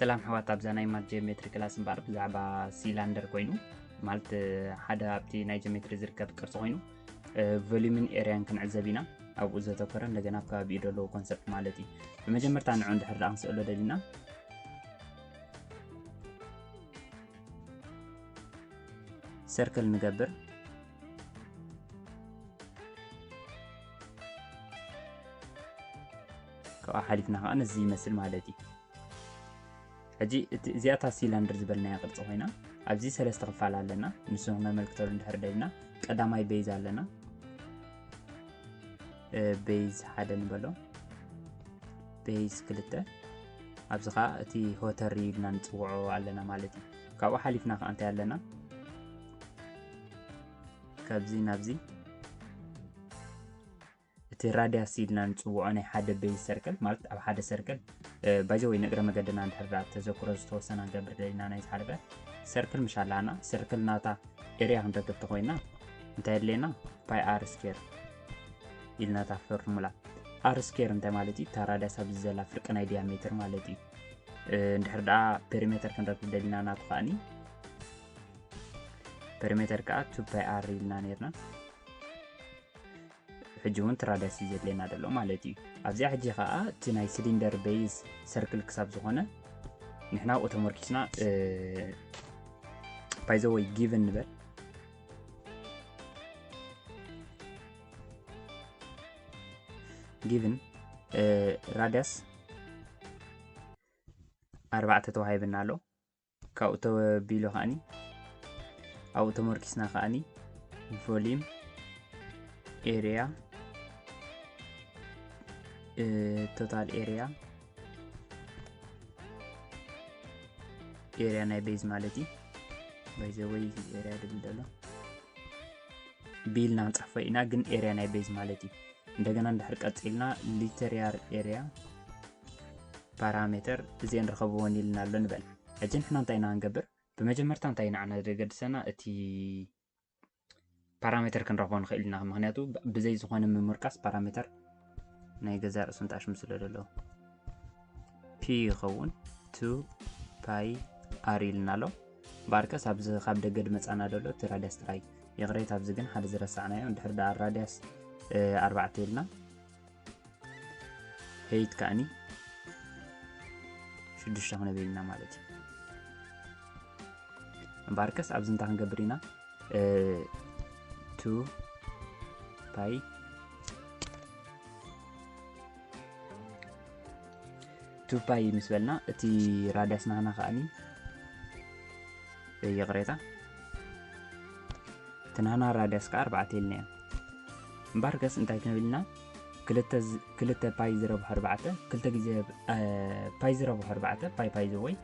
ሰላም ኣሕዋት፣ ኣብዛ ናይ ማት ጂኦሜትሪ ክላስ እምበኣር ብዛዕባ ሲላንደር ኮይኑ፣ ማለት ሓደ ኣብቲ ናይ ጂኦሜትሪ ዝርከብ ቅርጺ ኮይኑ፣ እ፣ ቮሊዩምን ኤርያን ክንዕዘብ ኢና። ኣብኡ ዘተኮረ እንደገና ኣብ ከባቢኡ ዘለዉ ኮንሰፕት ማለት እዩ። ብመጀመርታ ንዑ እንድሕር ደኣ ክንስእሎ ደሊና፣ ሰርክል ንገብር። ካብኣ ሓሊፍና ከኣ ነዚ ይመስል ማለት እዩ። ሕጂ እቲ፣ እዚኣ እታ ሲላንደር ዝበልናያ ቅርጺ ኮይና፣ ኣብዚ ሰለስተ ክፋል ኣለና። ንሱ ክነመልክተሉ እንድሕር ደሊና፣ ቀዳማይ ቤዝ ኣለና። እ፣ ቤዝ ሓደ ንበሎ፣ ቤዝ ክልተ፣ ኣብዚ ኸኣ እቲ ሆተር ኢልና ንጽውዖ ኣለና ማለት እዩ። ካብኡ ሓሊፍና ኸኣ እንታይ ኣለና? ካብዚ ናብዚ እቲ ራድያስ ኢልና ንጽውዖ ናይ ሓደ ቤዝ ሰርክል፣ ማለት ኣብ ሓደ ሰርክል፣ እ፣ ባይ ዘ ወይ ንእግረ መገድና እንድሕር ደኣ ተዘክሮ ዝተወሰነ ክንገብር ደሊና ናይ ዝሓለፈ ሰርክል ምሽ ኣላና፣ ሰርክል ናታ ኤርያ ክንረክብ ተኾይና እንታይ ኣድልየና? ፓይ ኣር ስኬር ኢልና እታ ፎርሙላ። ኣር ስኬር እንታይ ማለት እዩ? እታ ራድያስ ኣብዚ ዘላ ፍርቂ ናይ ዲያሜትር ማለት እዩ። እ፣ እንድሕር ደኣ ፔሪሜተር ክንረክብ ደሊና ናቱ ከኣኒ ፔሪሜተር ከኣ ቱ ፓይ ኣር ኢልና ኔርና። ሕጂ እውን እቲ ራድያስ እዩ ዘድልየና ዘሎ ማለት እዩ። ኣብዚኣ ሕጂ ከኣ እቲ ናይ ሲሊንደር ቤዝ ሰርክል ክሳብ ዝኾነ ንሕና ኣብኡ ተመርኪስና፣ እ፣ ባይ ዘ ወይ ጊቭን ንበል። ጊቭን፣ እ፣ ራድያስ ኣርባዕተ ተዋሂብና ኣሎ። ካብኡ ተቢሉ ከኣኒ፣ ኣብኡ ተመርኪስና ከኣኒ ቮሊም ኤርያ፣ እ፣ ቶታል ኤርያ፣ ኤርያ ናይ ቤዝ ማለት እዩ። ባይ ዘ ወይ እዚ ኤርያ ድብል ዘሎ ቢ ኢልና ክንጽሕፎ ኢና፣ ግን ኤርያ ናይ ቤዝ ማለት እዩ። እንደገና እንድሕር ቀጺልና ሊተርያር ኤርያ ፓራሜተር እዚአን ርኸብወን ኢልና ኣሎ ንበል። ሕጂ ንሕና እንታይ ኢና ክንገብር? ብመጀመርታ እንታይ ንዓና ዘገድሰና? እቲ ፓራሜተር ክንረኽቦ ንኽእል ኢና። ምኽንያቱ ብ-፣ ብዘይ ዝኾነ ምምርካስ ፓራሜተር ናይ ገዛ ርእሱ እንጣሽ ምስሎ ደሎ ፒ ይኸውን። ቱ ፓይ ኣር ኢልና ኣሎ። ባርከስ ኣብዚ ካብ ደገ ድመጻና ደሎ እቲ ራድያስ ጥራይ። ይቕሬታ፣ ኣብዚ ግን ሓደ ዝረሳዕናዮ። እንድሕር ደኣ ራድያስ፣ እ፣ ኣርባዕተ ኢልና፣ ሄይት ከኣኒ ሽዱሽተ ክነብል ኢና ማለት እዩ። እምበኣርከስ ኣብዚ እንታይ ክንገብር ኢና? እ፣ ቱ ፓይ፣ ቱ ፓይ ምስ በልና፣ እቲ ራድያስ ናህና ከኣኒ፣ ይቕሬታ፣ እቲ ናህና ራድያስ ከኣ ኣርባዕተ ኢልናዮ። እምበኣርከስ እንታይ ክንብል ኢና? ክልተ ዝ-፣ ክልተ ፓይ ዝረብሖ ኣርባዕተ፣ ክልተ ግዜ፣ እ፣ ፓይ ዝረብሖ ኣርባዕተ፣ ፓይ ፓይ ዘ ወይ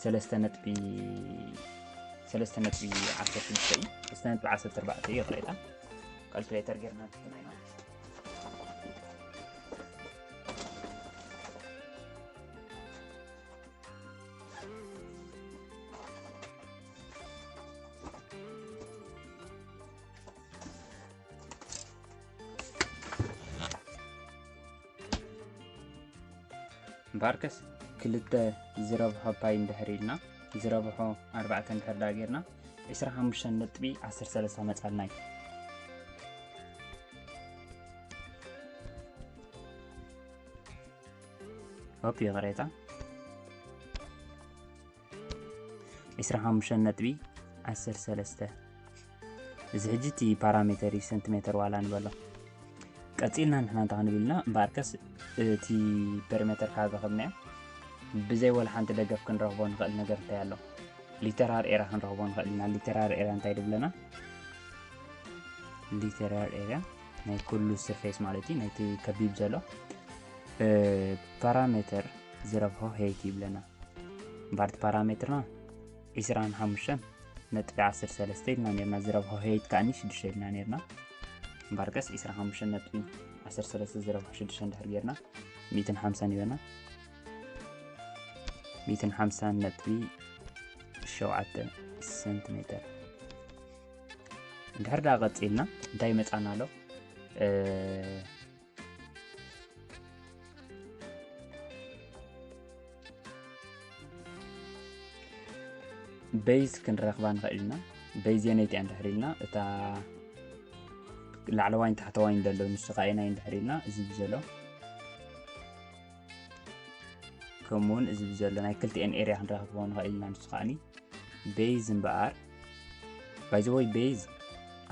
ሰለስተ ነጥቢ፣ ሰለስተ ነጥቢ ዓሰርተ ሽዱሽተ እዩ። ሰለስተ ነጥቢ ዓሰርተ ኣርባዕተ እዩ፣ ይቕሬታ። ካልኩሌተር ጌርና ንፍትና ኢና። እምበኣርከስ ክልተ ዝረብሖ ፓይ እንድሕር ኢልና፣ ዝረብሖ ኣርባዕተ እንድሕር ደኣ ጌርና፣ ዕስራ ሓሙሽተ ነጥቢ ዓሰርተ ሰለስተ መጻልና እዩ። ኦፕ፣ ይቕሬታ። ዕስራ ሓሙሽተ ነጥቢ ዓሰርተ ሰለስተ። እዚ ሕጂ እቲ ፓራሜተር እዩ፣ ሰንቲሜተር ዋላ ንበሎ። ቀጺልና ንሕና እንታይ ክንብል ኢና? እምበኣርከስ እቲ ፐሪሜተር ካብ ረኸብናዮ፣ ብዘይ ወላ ሓንቲ ደገፍ ክንረኽቦ ንኽእል ነገር እንታይ ኣሎ? ሊተራል ኤርያ ክንረኽቦ ንኽእል ኢና። ሊተራል ኤርያ እንታይ ድብለና? ሊተራል ኤርያ ናይ ኩሉ ሰርፌስ ማለት እዩ፣ ናይቲ ከቢብ ዘሎ። እ፣ ፓራሜተር ዝረብሖ ሄይት ይብለና። እምበኣር እቲ ፓራሜትርና ዕስራን ሓሙሽተን ነጥቢ ዓሰርተ ሰለስተ ኢልና ኔርና፣ ዝረብሖ ሄይት ከኣኒ ሽዱሽተ ኢልና ኔርና። እምበኣርከስ ዕስራን ሓሙሽተን ነጥቢ ዓሰርተ ሰለስተ ዝረብሖ ሽዱሽተ እንድሕር ጌርና፣ ሚእትን ሓምሳን ይበና። ሚእትን ሓምሳን ነጥቢ ሸውዓተ ሰንቲሜተር። እንድሕር ደኣ ቀጺልና እንታይ ይመጻና ኣሎ? እ፣ ቤዝ ክንረኽባ ንኽእል ኢና። ቤዝ የነይቲ እንድሕር ኢልና፣ እታ ላዕለዋይን ታሕተዋይን ዘሎ ንሱ ኸዓ የናይ እንድሕር ኢልና፣ እዚ ብዘሎ ከምኡውን እዚ ብዘሎ ናይ ክልቲኤን ኤርያ ክንረኽቦ ንኽእል ኢና። ንሱ ከዓኒ ቤዝ እምበኣር፣ ባይዘወይ ቤዝ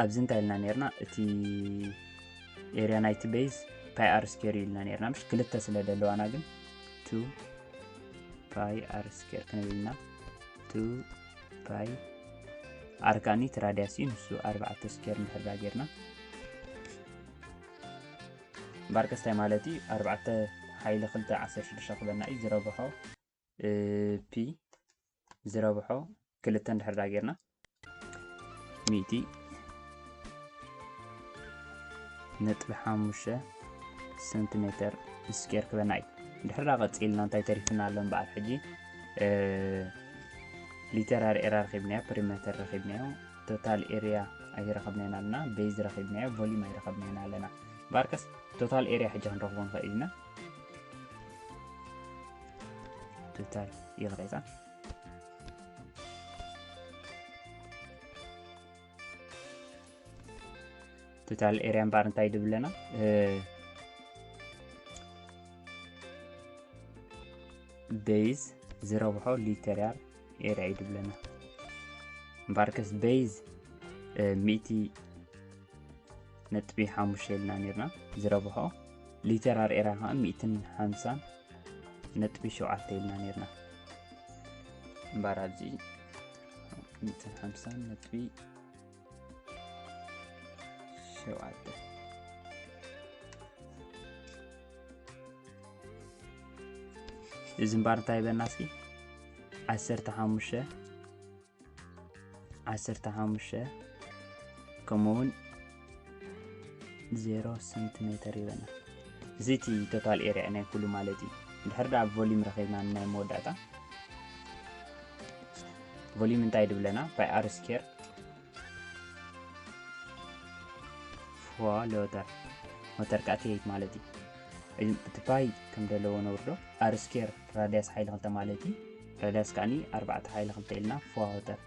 ኣብዚ እንታይ ኢልና ነርና? እቲ ኤርያ ናይቲ ቤዝ ፓይ ኣር ስኬር ኢልና ነርና፣ ምሽ ክልተ ስለ ዘለዋና ግን ቱ ፓይ ኣር ስኬር ክንብል ኢና። ቱ ፓይ ኣር ከዓኒ እቲ ራድያስ እዩ፣ ንሱ ኣርባዕተ ስኬር እንድሕር ዳ ጌርና፣ እምበኣርከስ እንታይ ማለት እዩ? ኣርባዕተ ሓይሊ ክልተ ዓሰርተ ሽዱሽተ ክበና እዩ። ዝረብሖ፣ እ፣ ፒ ዝረብሖ ክልተ እንድሕር ዳ ጌርና፣ ሚእቲ ነጥቢ ሓሙሽተ ሰንቲሜተር ስኬር ክበና እዩ። እንድሕር ዳ ቀጺልና እንታይ ተሪፍና ኣሎ እምበኣር ሕጂ? እ፣ ሊተራል ኤርያ ረኺብናዮ፣ ፕሪሜተር ረኺብናዮ፣ ቶታል ኤርያ ኣይረኸብናዮን ኣለና፣ ቤዝ ረኺብናዮ፣ ቮሊም ኣይረኸብናዮን ኣለና። እምበኣርከስ ቶታል ኤርያ ሕጂ ክንረኽቦ ንኽእል ኢና። ቶታል፣ ይቕሬታ። ቶታል ኤርያ እምበኣር እንታይ ድብለና? እ፣ ቤዝ ዝረብሖ ሊተራል ኤርያ እዩ ድብለና። እምበኣርከስ ቤዝ፣ እ፣ ሚእቲ ነጥቢ ሓሙሽተ ኢልና ነርና ዝረብሖ፣ ሊተራል ኤርያ ኸዓ ሚእትን ሓምሳን ነጥቢ ሸውዓተ ኢልና ነርና። እምበኣር ኣብዚ ሚእትን ሓምሳን ነጥቢ ሸውዓተ። እዚ እምበኣር እንታይ ይበና እስኪ? ዓሰርተ ሓሙሽተ፣ ዓሰርተ ሓሙሽተ፣ ከምኡውን ዜሮ ሰንቲሜተር ይበና። እዚ እቲ ቶታል ኤርያ ናይ ኩሉ ማለት እዩ። እንድሕር ደኣ ቮሊም ረኺብና ናይ መወዳእታ፣ ቮሊም እንታይ ድብለና? ፓይ ኣር ስኬር ፎ ሎተር፣ ሞተር ከኣ ቴይት ማለት እዩ። እዚ እቲ ፓይ ከም ዘለዎ ነውርዶ፣ ኣር ስኬር ራድያስ ሓይሊ ክልተ ማለት እዩ። ራድያስ ከኣኒ ኣርባዕተ ሓይሊ ክልተ ኢልና ፎ ሎተር።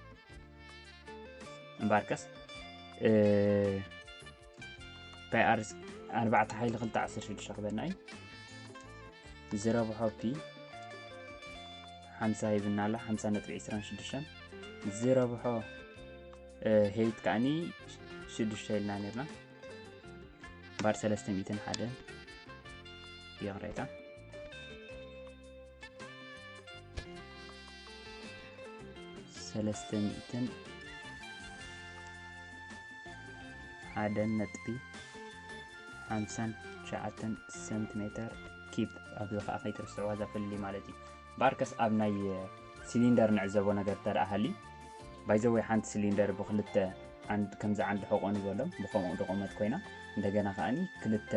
እምበኣርከስ፣ እ፣ ፓይ ኣር ስ-፣ ኣርባዕተ ሓይሊ ክልተ ዓሰርተ ሽዱሽተ ክበና እዩ። ዝረብሖ ፒ ሓምሳ ሂብና ኣሎ፣ ሓምሳ ነጥቢ ዕስራን ሽዱሽተን። ዝረብሖ፣ እ፣ ሄይት ከኣኒ ሽዱሽተ ኢልና ነርና። እምበኣር ሰለስተ ሚእትን ሓደን፣ ይቕሬታ፣ ሰለስተ ሚእትን ሓደን ነጥቢ ሓምሳን ትሽዓተን ሰንቲሜተር ኪብ፣ ኣብዚ ኸኣ ከይትርስዕዋ እዛ ፍልልይ ማለት እዩ። እምበኣርከስ ኣብ ናይ ሲሊንደር ንዕዘቦ ነገር እንተ ደኣ ሃልዩ፣ ባይ ዘ ወይ ሓንቲ ሲሊንደር ብኽልተ ዓንድ፣ ከምዚ ዓንዲ ሕቖ ንበሎም፣ ብኸምኡ ዝቖመት ኮይና፣ እንደገና ከኣኒ ክልተ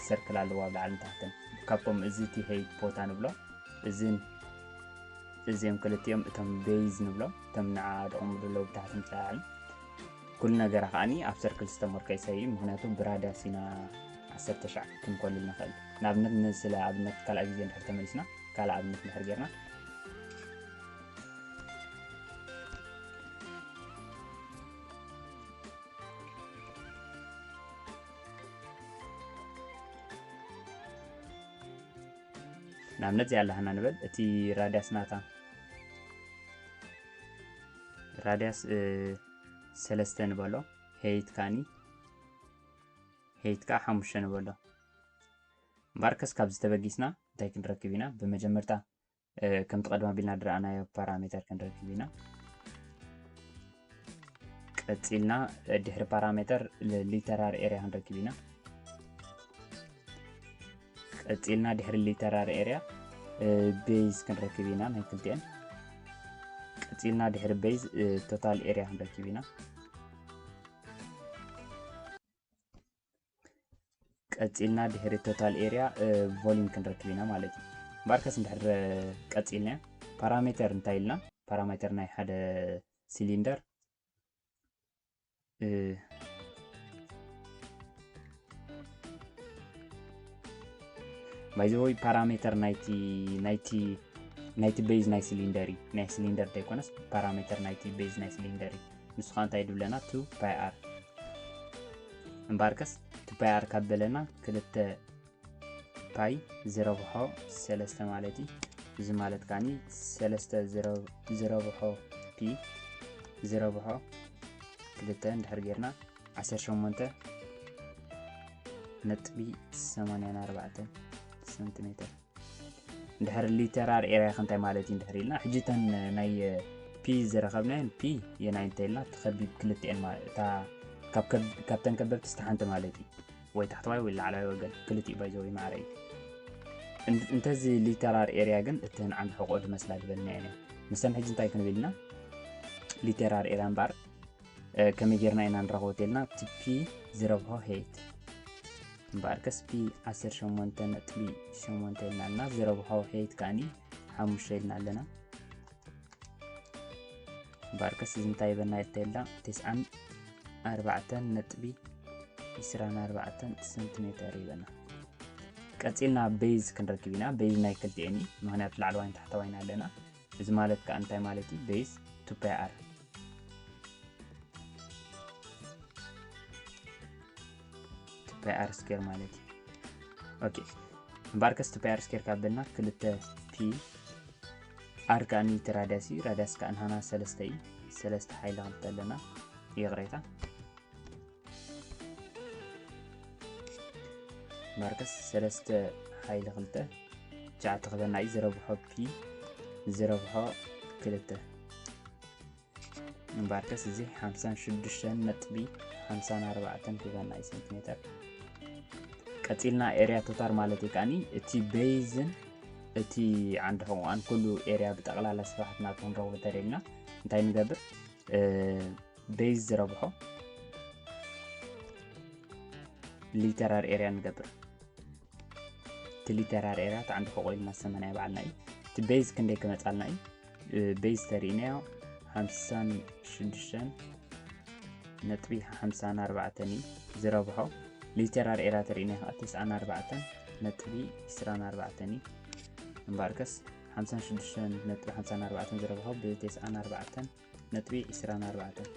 ሰርክል ኣለዋ ኣብ ላዕልን ታሕትን። ካብቶም እዚ እቲ ሄይት ቦታ ንብሎ፣ እዝን እዚኦም ክልቲኦም እቶም ቤዝ ንብሎም፣ እቶም ንዓ ደቕሙ ዘለዉ ብታሕትን ብላዕልን። ኩሉ ነገራ ከኣኒ ኣብ ሰርክል ዝተመርኮሰ እዩ፣ ምኽንያቱ ብራድያስ ኢና ዓሰርተ ሻዕ ክንኮልል ንኽእል። ንኣብነት፣ ን-፣ ስለ ኣብነት ካልኣይ ግዜ እንድሕር ተመሊስና፣ ካልእ ኣብነት እንድሕር ጌርና፣ ንኣብነት እዚኣ ኣለሃና ንበል፣ እቲ ራድያስ ናታ፣ ራድያስ፣ እ፣ ሰለስተ ንበሎ፣ ሄይት ካኒ፣ ሄይት ከኣ ሓሙሽተ ንበሎ። እምበኣርከስ ካብዚ ተበጊስና እንታይ ክንረክብ ኢና? ብመጀመርታ፣ እ፣ ከምቲ ቀደም ኣቢልና ዝረኣናዮ ፓራሜተር ክንረክብ ኢና። ቀጺልና፣ እ፣ ድሕሪ ፓራሜተር ል-፣ ሊተራል ኤርያ ክንረክብ ኢና። ቀጺልና ድሕሪ ሊተራል ኤርያ፣ እ፣ ቤዝ ክንረክብ ኢና ናይ ክልቲኤን። ቀጺልና ድሕሪ ቤዝ፣ እ፣ ቶታል ኤርያ ክንረክብ ኢና። ቀጺልና ድሕሪ ቶታል ኤርያ፣ እ፣ ቮሊም ክንረክብ ኢና ማለት እዩ። እምበኣርከስ እንድሕር ቀጺልና፣ ፓራሜተር እንታይ ኢልና? ፓራሜተር ናይ ሓደ ሲሊንደር፣ እ፣ ባይ ዘ ወይ ፓራሜተር ናይቲ፣ ናይቲ ናይቲ ቤዝ ናይ ሲሊንደር እዩ። ናይ ሲሊንደር ዘይኮነስ ፓራሜተር ናይቲ ቤዝ ናይ ሲሊንደር እዩ። ንሱ ከዓ እንታይ ድብለና? ቱ ፓይ ኣር። እምበኣርከስ ቱ ፓይ ኣር ካብ በለና ክልተ ፓይ ዝረብሖ ሰለስተ ማለት እዩ። እዚ ማለት ከዓኒ ሰለስተ ዝረብሖ ፒ ዝረብሖ ክልተ እንድሕር ጌርና ዓሰርተ ሸሞንተ ነጥቢ ሰማንያን ኣርባዕተን ሰንቲሜተር። እንድሕር ሊተራል ኤርያ ከ እንታይ ማለት እዩ እንድሕር ኢልና፣ ሕጂ እተን ናይ ፒ ዝረኸብናየን፣ ፒ የናይ እንተ ኢልና፣ እቲ ከቢብ ክልቲኤን ማለት፣ እታ ካብ ከብ-፣ ካብተን ከበብቲ ስተ ሓንቲ ማለት እዩ። ወይ ታሕተዋይ ወይ ላዕለዋይ ወገን፣ ክልቲኡ ባይ ዘ ወይ ማዕረ እዩ። እን-፣ እንተዚ ሊተራል ኤርያ ግን እተን ዓንዲ ሕቆ ዝመስላ ዝበልናየን እየን። ንሰን ሕጂ እንታይ ክንብል ኢና? ሊተራል ኤርያ እምበኣር፣ እ፣ ከመይ ጌርና ኢና ንረኽቦ ተልና፣ እቲ ፒ ዝረብሖ ሄይት። እምበኣርከስ ፒ ዓሰርተ ሸሞንተ ነጥቢ ሸሞንተ ኢልና ኣለና፣ ዝረብሖ ሄይት ከኣኒ ሓሙሽተ ኢልና ኣለና። እምበኣርከስ እዚ እንታይ ይበና ኢልተልና፣ ተስዓን ኣርባዕተን ነጥቢ ዒስራን ኣርባዕተን ሰንቲሜተር ይበና። ቀጺልና ቤዝ ክንረክብ ኢና። ቤዝ ናይ ክልቲኤን እዩ፣ ምኽንያቱ ላዕለዋይን ታሕተዋይን ኣለና። እዚ ማለት ከኣ እንታይ ማለት እዩ? ቤዝ ቱ ፓይ ኣር። ቱ ፓይ ኣር ስኬር ማለት እዩ። ኦኬ። እምበኣርከስ ቱ ፓይ ኣር ስኬር ካብ በልና ክልተ ፒ ኣር ከኣ እቲ ራዳስ እዩ። ራዳስ ከኣ ንሃና ሰለስተ እዩ። ሰለስተ ሓይሊ ክልተ ኣለና። ይቕሬታ። እምበኣርከስ ሰለስተ ሓይሊ ክልተ ትሽዓተ ክበና እዩ። ዝረብሖ ፒ ዝረብሖ ክልተ። እምበኣርከስ እዚ ሓምሳን ሽዱሽተን ነጥቢ ሓምሳን ኣርባዕተን ክበና እዩ ሰንቲሜተር። ቀጺልና ኤርያ ቶታል ማለት እዩ ከኣኒ እቲ ቤዝን እቲ ዓንዲ ሕቖኣን ኩሉ ኤርያ ብጠቕላላ ስፍሓት ናቱ ክንረኽቦ ተደልና እንታይ ንገብር? እ፣ ቤዝ ዝረብሖ ሊተራል ኤርያ ንገብር። እቲ ሊተራል ኤርያ እቲ ዓንዲ ሕቖ ኢልና ዝሰመናዮ ባዕልና እዩ። እቲ ቤዝ ክንደይ ክመጻልና እዩ? እ፣ ቤዝ ተሪእናዮ ሓምሳን ሽዱሽተን ነጥቢ ሓምሳን ኣርባዕተን እዩ ዝረብሖ። ሊተራል ኤርያ ተሪእናዮ ከዓ ተስዓን ኣርባዕተን ነጥቢ ዒስራን ኣርባዕተን እዩ። እምበኣርከስ ሓምሳን ሽዱሽተን ነጥቢ ሓምሳን ኣርባዕተን ዝረብሖ ብተስዓን ኣርባዕተን ነጥቢ ዒስራን ኣርባዕተን።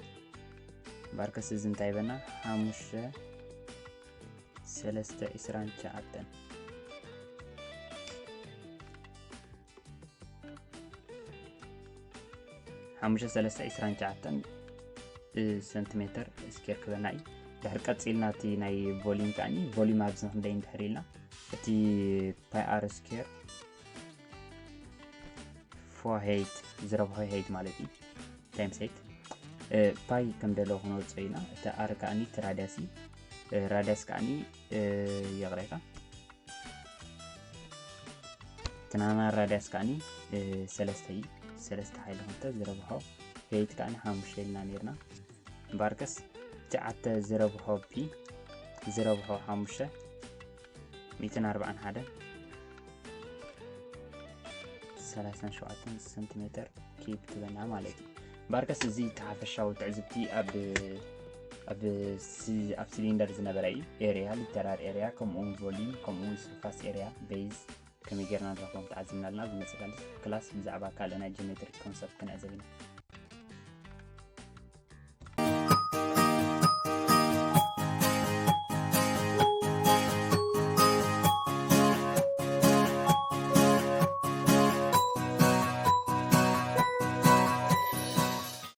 እምበኣርከስ እዚ እንታይ ይበና? ሓሙሽተ ሰለስተ ዒስራን ትሽዓተን። ሓሙሽተ ሰለስተ ዒስራን ትሽዓተን ሰንቲሜተር ስኬር ክበና እዩ። ድሕሪ ቀጺልና እቲ ናይ ቮሊዩም ከኣኒ፣ ቮሊዩም ኣብዚ ክንደይ እንድሕር ኢልና፣ እቲ ፓይ ኣር ስኬር ፎ ሄይት ዝረብሖ ሄይት ማለት እዩ። ታይምስ ሄይት፣ እ፣ ፓይ ከም ደለዎ ክነውፅኦ ኢና። እቲ ኣር ከኣኒ እቲ ራዳስ እዩ። እ፣ ራዳስ ከኣኒ፣ እ፣ ይቕሬታ። እቲ ናና ራዳስ ከኣኒ፣ እ፣ ሰለስተ እዩ። ሰለስተ ሓይሊ ክልተ ዝረብሖ ሄይት ከኣኒ ሓሙሽተ ኢልና ነይርና። እምበኣርከስ ትሽዓተ ዝረብሖ ፒ ዝረብሖ ሓሙሽተ ሚእትን ኣርባዓን ሓደን ሰላሳን ሸውዓተን ሰንቲሜተር ኪዩብ ትበና ማለት እዩ። እምበኣርከስ እዚ እቲ ሓፈሻዊ ትዕዝብቲ ኣብ፣ ኣብ ሲ-፣ ኣብ ሲሊንደር ዝነበረ እዩ። ኤርያ፣ ሊተራል ኤርያ፣ ከምኡ እውን ቮሊዩም፣ ከምኡ እውን ሰርፋስ ኤርያ፣ ቤዝ ከመይ ጌርና ንረኽቦም ተዓዚብና ኣለና። ኣብ ዝመጽእ ክላስ ብዛዕባ ካልእ ናይ ጂኦሜትሪክ ኮንሰፕት ክንዕዘብ ኢና።